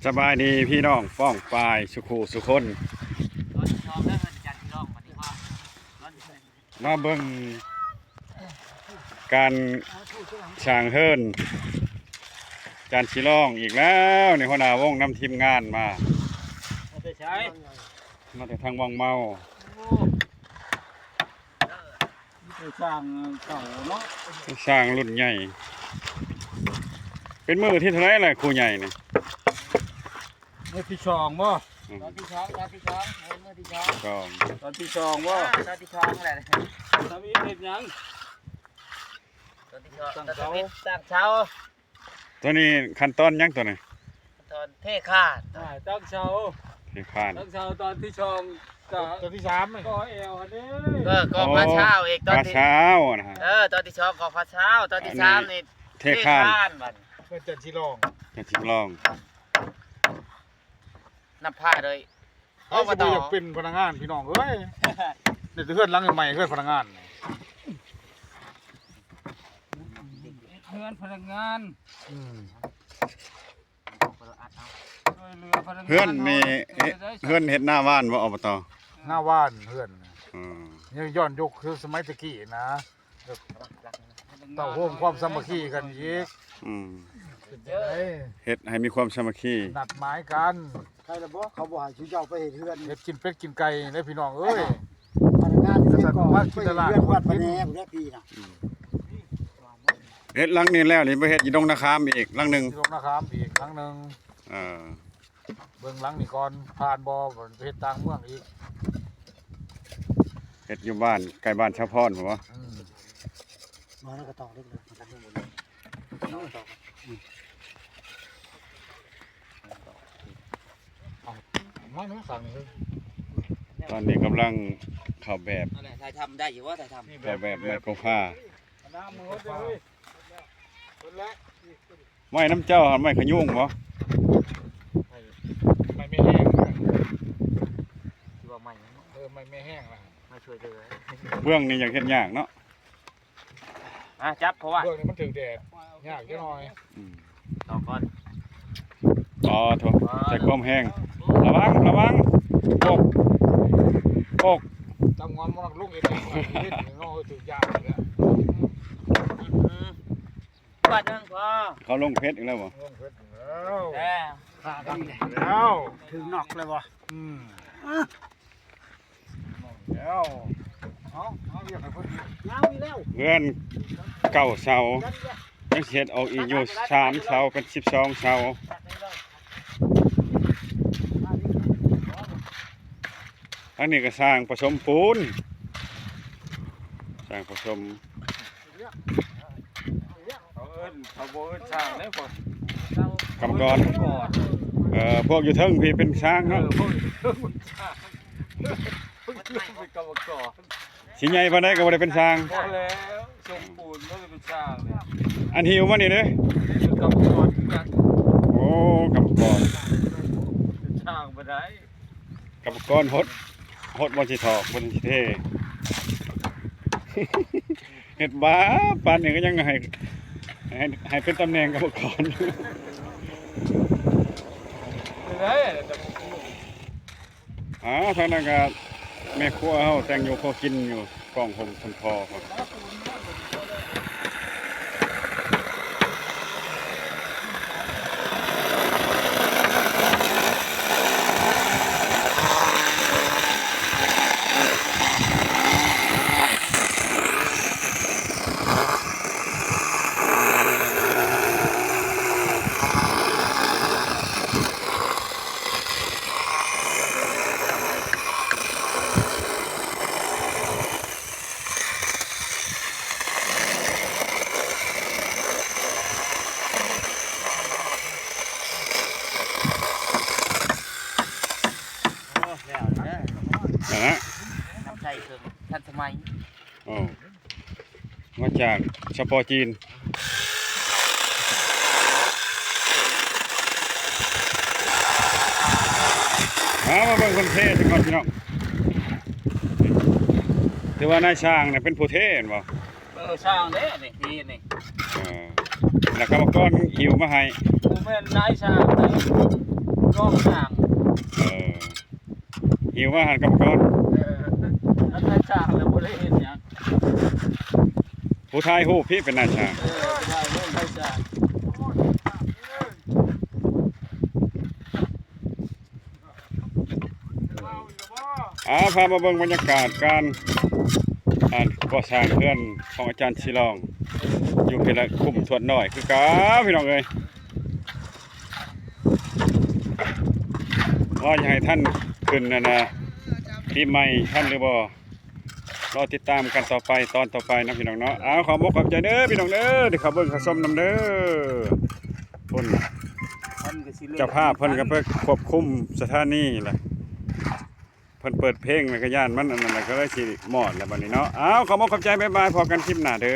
ສະບາຍດີພີ່ນ້ອງປ້ອງປາຍສຸຄູ່ສຸຄົນ ຕອນທີ່ສອງເດີ ເຮືອນຈານພີ່ນ້ອງ ບັດນີ້ມາ ມາເບິ່ງການສ້າງເຮືອນຈານສີລອງອີກແລ້ວນີ້ ຫົວໜ້າວົງນຳທີມງານມາ ມາແຕ່ໃສ? ມາແຕ່ທາງວັງເມົາ ໂອ້ ໄປສ້າງເກົ່າເນາະ ໄປສ້າງລຸ້ນໃຫຍ່ ເປັນມື້ທີເທົ່າໃດລະຄູໃຫຍ່ນີ້? ມື້ທີສອງບໍ່? ອືມ ຕອນທີສອງ ຕອນທີສອງ ເອີ ມື້ທີສອງ ສອງ ຕອນທີສອງບໍ່? ອາ ຕອນທີສອງແຫຼະ ທຳອິດເຮັດຫຍັງ? ຕອນທີສອງ ຕັ້ງເສົາ ຕອນທຳອິດຕັ້ງເສົາ ຕົວນີ້ຂັ້ນຕອນຫຍັງຕົວນີ້? ຕອນເທຄານ ອ່າ ຕັ້ງເສົາ ເທຄານ ຕັ້ງເສົາຕອນທີສອງ ກະ ຕອນທີສາມ ກໍ່ແອວຫັ້ນເດ້ ເອີ ກໍ່ຝາຊາວອີກ ອໍ ຕອນທີ ຝາຊາວນະ ເອີ ຕອນທີສອງກໍ່ຝາຊາວ ຕອນທີສາມນີ້ ເທຄານ ເທຄານບັດນີ້ ເຮືອນຈັນສີລອງ ຈັນສີລອງ ນຳພາໂດຍ ໃຜຊິບໍ່ຢາກເປັນພະນັກງານພີ່ນ້ອງເອີຍ ໄດ້ແຕ່ເຮືອນຫຼັງໃໝ່ ເຮືອນພະນັກງານ ເຮັດເຮືອນພະນັກງານ ອືມ ຊ່ວຍເຫຼືອພະນັກງານ ເຮືອນນີ້ ເນາະ ເຮັດ ເຮືອນເຮັດໜ້າຫວ່ານບໍ່ ອບຕ? ໜ້າຫວ່ານເຮືອນ ອືມ ຍັງຍ້ອນຍຸກຄືສະໄໝແຕ່ກີ້ນະ ເຕົ້າໂຮມຄວາມສາມັກຄີກັນອີກ ອືມ ເປັນຈັ່ງໃດ ເຮັດໃຫ້ມີຄວາມສາມັກຄີ ນັດໝາຍກັນ ໃຄລະບໍ່ ເຂົາບໍ່ໃຫ້ຊຸມເຈົ້າໄປເຮັດເຮືອນ ເຮັດກິນເປັດກິນໄກ່ເດ້ພີ່ນ້ອງເອີຍ ພະນັກງານ ຈະໃສ່ມາກິນຕະຫຼາດ ເຮືອນວັດພະແນງພຸ້ນແຫຼະພີ່ນະ ອືມ ເຮັດຫຼັງນີ້ແລ້ວນີ້ໄປເຮັດຢູ່ດົງນາຄາມອີກຫຼັງໜຶ່ງ ຢູ່ດົງນາຄາມອີກຫຼັງໜຶ່ງ ເອີ ເບິ່ງຫຼັງນີ້ກ່ອນ ຜ່ານບໍ່ ໄປເຮັດຕ່າງເມືອງອີກ ເຮັດຢູ່ບ້ານ ໃກ້ບ້ານຊາວພອນພຸ້ນບໍ່? ອືມ ມາແລ້ວກໍຕອກເຫຼັກເລີຍ ເອົາ ມາແມ່ ຕອນນີ້ກຳລັງເຂົ້າແບບ ອັນນັ້ນຖ່າຍທຳໄດ້ຢູ່ບໍ່? ຖ່າຍທຳ ເຂົ້າແບບໄມໂຄຣຟາ ໄມ້ນຳເຈົ້າຫັ້ນໄມ້ຂະຍຸງບໍ່? ໄມ້ ໄມ້ແມ່ແຫ້ງ ຄືວ່າໄມ້ຫຍັງເນາະ ເອີ ໄມ້ແມ່ແຫ້ງລະ ໄມ້ຊ່ວຍເຫຼືອ ເບື້ອງນີ້ຢາກເຮັດຍາກເນາະ ອ່ະ ຈັບເພາະວ່າ ເບື້ອງນີ້ມັນຖືກແດດ ຍາກຈັກໜ້ອຍ ອືມ ຕອກກ່ອນ ອໍ ໂທ້ ໃສ່ຄວາມແຮງ ລະວັງ ລະວັງ ປົກ ປົກ ຕຳງອນມັນລົງເອງ ເຮັດເນາະ ຖືກຢາກອີກແລ້ວ ອືມ ບາດໜຶ່ງພໍ ເຂົາລົງເພັດອີກແລ້ວບໍ່? ລົງເພັດອີກແລ້ວ ແຕ່ ຂ້າກັນແລ້ວ ຖືກນັອກແລ້ວບໍ່? ອືມ ແລ້ວ ເອົາ ເອົາວຽກໃຫ້ເພິ່ນ ຍາວນີ້ແລ້ວ ເຮືອນເກົ້າເສົາ ຍັງຊິເຮັດອອກອີກຢູ່ສາມເສົາ ເປັນສິບສອງເສົາ ທາງນີ້ກໍສ້າງປະສົມປູນ ສ້າງປະສົມ ເຂົາເອີ້ນ ເຂົາບໍ່ເອີ້ນຊ່າງເດ້ ພວກ ກຳມະກອນ ກຳມະກອນ ເອີ ພວກຢູ່ເທິງພີ້ເປັນຊ່າງເນາະ ເອີ ພວກຢູ່ເທິງເປັນຊ່າງ ພວກຢູ່ເທິງເປັນກຳມະກອນ ຊິໃຫຍ່ປານໃດກໍບໍ່ໄດ້ເປັນຊ່າງ ພໍແລ້ວ ສົມປູນບໍ່ໄດ້ເປັນຊ່າງເລີຍ ອັນຫິວມານີ້ເດ້ ນີ້ຄືກຳມະກອນຄືກັນ ໂອ້ ກຳມະກອນ ເປັນຊ່າງບໍ່ໄດ້ ກຳມະກອນຫົດ ຫົດບ່ອນຊິຖອກ ບ່ອນຊິເທ ເຮັດບາບປານນີ້ກໍຍັງໃຫ້ ໃຫ້ ໃຫ້ເປັນຕຳແໜ່ງກຳມະກອນ ເປັນໄດ້ ອ່າ ທາງນັ້ນກໍແມ່ຄົວເຮົາແຕ່ງຢູ່ຄົວກິນຢູ່ ກ້ອງຫົ່ມຄົນພໍ່. ເອີ ແລ້ວເດີ ນັ້ນນະ ນຳໃຊ້ເຄື່ອງທັນສະໄໝ. ໂອ້ ມາຈາກສປຈີນ. ມາ ມາເບິ່ງເພິ່ນເທຊະກ່ອນພີ່ນ້ອງ. ຖືວ່ານາຍຊ່າງນີ້ເປັນຜູ້ເທແມ່ນບໍ່? ເອີ ຊ່າງເດ້ນີ້ ເທນີ້. ເອີ ແລ້ວກຳມະກອນຫິ້ວມາໃຫ້. ບໍ່ແມ່ນນາຍຊ່າງເດ້. ກອງຊ່າງ. ເອີ ຫິວມາຫັ້ນກຳມະກອນ. ເອີ ອັນນາຍຊ່າງແລ້ວບໍ່ໄດ້ເຮັດຫຍັງ. ຜູ້ຖ່າຍຮູບພີ້ເປັນນາຍຊ່າງ. ເອີ ໄດ້ເລີຍນາຍຊ່າງ. ອ່າ ພາມາເບິ່ງບັນຍາກາດການ ອ່າ ກໍ່ສ້າງເຮືອນຂອງອາຈານສີລອງ ຢູ່ພີ້ລະຄຸ້ມທວດນ້ອຍຄືກັນ ພີ່ນ້ອງເອີຍ. ວ່າຈະໃຫ້ທັນຂຶ້ນນັ້ນນະ ປີໃໝ່ທັນຫຼືບໍ່ ລໍຕິດຕາມກັນຕໍ່ໄປ ຕອນຕໍ່ໄປນະພີ່ນ້ອງເນາະ. ເອົາ ຂອບອົກຂອບໃຈເດີພີ່ນ້ອງເດີ ທີ່ເຂົ້າເບິ່ງເຂົ້າຊົມນຳເດີ. ພຸ້ນ ເຈົ້າພາບເພິ່ນກໍໄປຄວບຄຸມສະຖານີແຫຼະ ເພິ່ນເປີດເພງແລ້ວກໍຢ້ານມັນອັນນັ້ນແຫຼະ ກໍເລີຍຊິມອດແລ້ວບັດນີ້ເນາະ. ເອົາ ຂອບອົກຂອບໃຈ ບາຍບາຍ ພໍ້ກັນຄລິບໜ້າເດີ.